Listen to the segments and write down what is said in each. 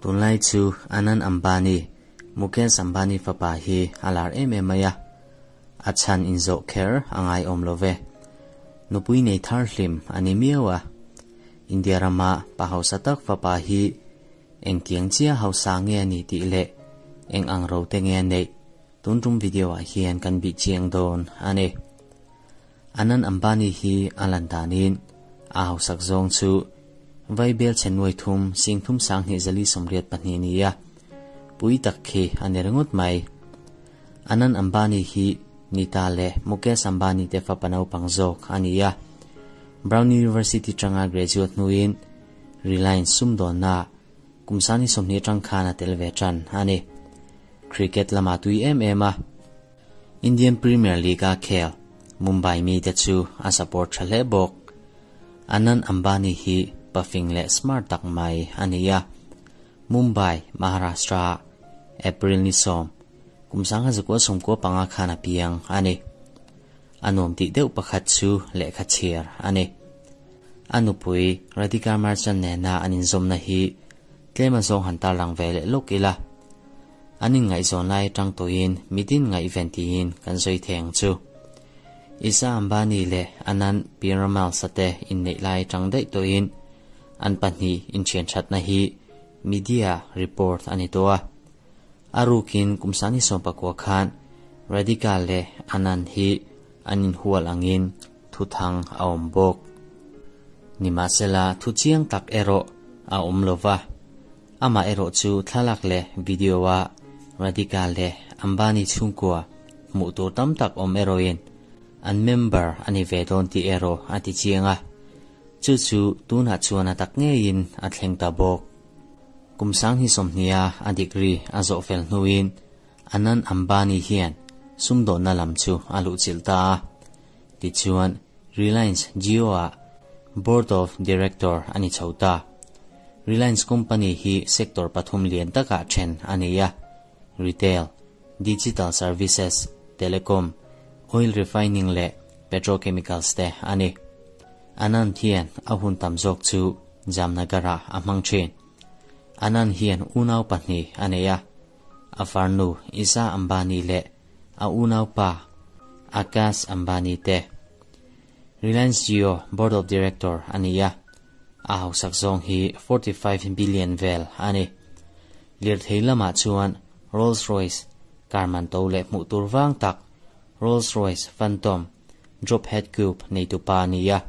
Tunlai chu Anand Ambani, Mukesh Ambani fapa hi a lar em em mai a, a chhan inzawh kher a ngai awm lo ve. Nupui nei thar hlim a ni miau a. India rama pa hausa tak fapa hi engtiang chia hausa nge a ni tih leh eng ang ro te nge a neih tun tum video ah hian kan bih chiang dawn a ni. Anand Ambani hi a lan danin a hausak zawng chu Vaibel chhe nuai thum sing thum sanghnih zali sawmriat pahnih ni a, pui tak khi a ni ringawt mai. Anand Ambani hi Nita leh Mukesh Ambani te fapa naupang zawk a ni a. Brown University tanga graduate hnuin Reliance sumdawnna kum sani sawmhnih atang khan a tel ve tan a ni. Cricket lamah tui em em a. Indian Premier League-a khel Mumbai mite chu a support tha hle bawk. Anand Ambani hi pafing leh smart tak mai a ni a. Mumbai, Maharashtra-ah April ni sawm, kum sangha zakua sawmkua panga khan a piang a ni. A nuam tih deuh pakhat chu lehkha chhiar a ni. A nupui Radhika Merchant nena an inzawmna hi tlem a zawng han tarlang ve leh lawk ila. An inngaihzawn lai atang tawhin mitin ngaihven tiin kan sawi thei ang chu. Isha Ambani leh Anand Piramal te inneih lai atang daih tawhin an pahnih inthian thatna hi media report a ni tawh a. A rukin kum sani sawmpakua khan Radhika leh Anand hi an inhual angin thuthang a awm bawk. Nimahsela thu chiang tak erawh a awm lova. Amah erawh chu thlalak leh video a Radhika leh Ambani chhungkua hmuh tur tam tak awm erawhin an member a ni ve dawn tih erawh a ti chiang a. Chu chu tunah chuan a tak ngeiin a thleng ta bawk. Kum sanghnih sawmhnih a a degree a zawh fel hnuin Anand Ambani hian sumdawnna lam chu a luhchilh ta a. Tichuan Reliance Jio ah Board of Director a ni chho ta. Reliance company hi sector pathum lian takah then a ni a, Retail, Digital Services, Telecom, Oil Refining leh Petrochemicals te a ni. Anand hian a hun tam zawk chu Jamnagar-ah a hmang thin. Anand hian unau pahnih a nei a, a farnu Isha Ambani leh a unaupa Akash Ambani te. Reliance Jio Board of Director a ni a, a hausak zawng hi 45 billion vel a ni. Lirthei lamah chuan Rolls Royce car man to leh hmuh tur vang tak Rolls Royce Phantom Drophead Coupe neitupa a ni a.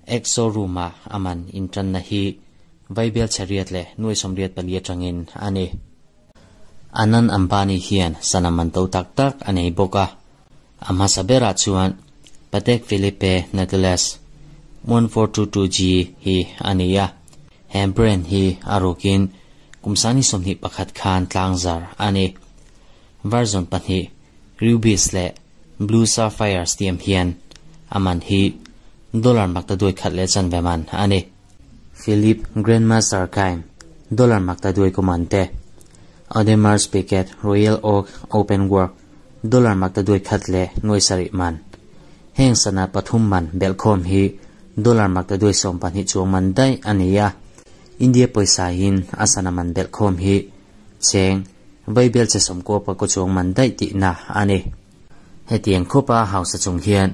Ex-showroom-a a man intanna hi Vaibel chhe riat leh nuai sawmriat pali atangin a ni. Anand Ambani hian sana man to tak tak a nei bawk a. A hmasa berah chuan Patek Philippe Nautilus 1422G hi a ni a. He brand hi a rukin kum sani sawmhnih pakhat khan tlangzar a ni. Version pahnih Rubies leh Blue Sapphires tiam hian a man hi dollar makta duai khat leh chanve man a ni. Philippe Grandmaster Kaim dollar makta duai kuman te Audemars Piguet Royal Oak Open Work dollar makta duai khat leh nuai sarih man. Heng sana pathum man belhkhawm hi dollar makta duai sawm pahnih chuang man daih a ni a. India pawisa in a sana man belhkhawm hi cheng Vaibel che sawmkua pakaw chuang man daih tihna a ni. Hetiang khawpa hausa chung hian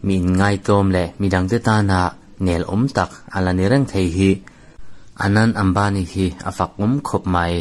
mi inngaitawm leh midangte tana nel awm tak a la ni reng thei hi Anand Ambani hi a fak awm khawp mai.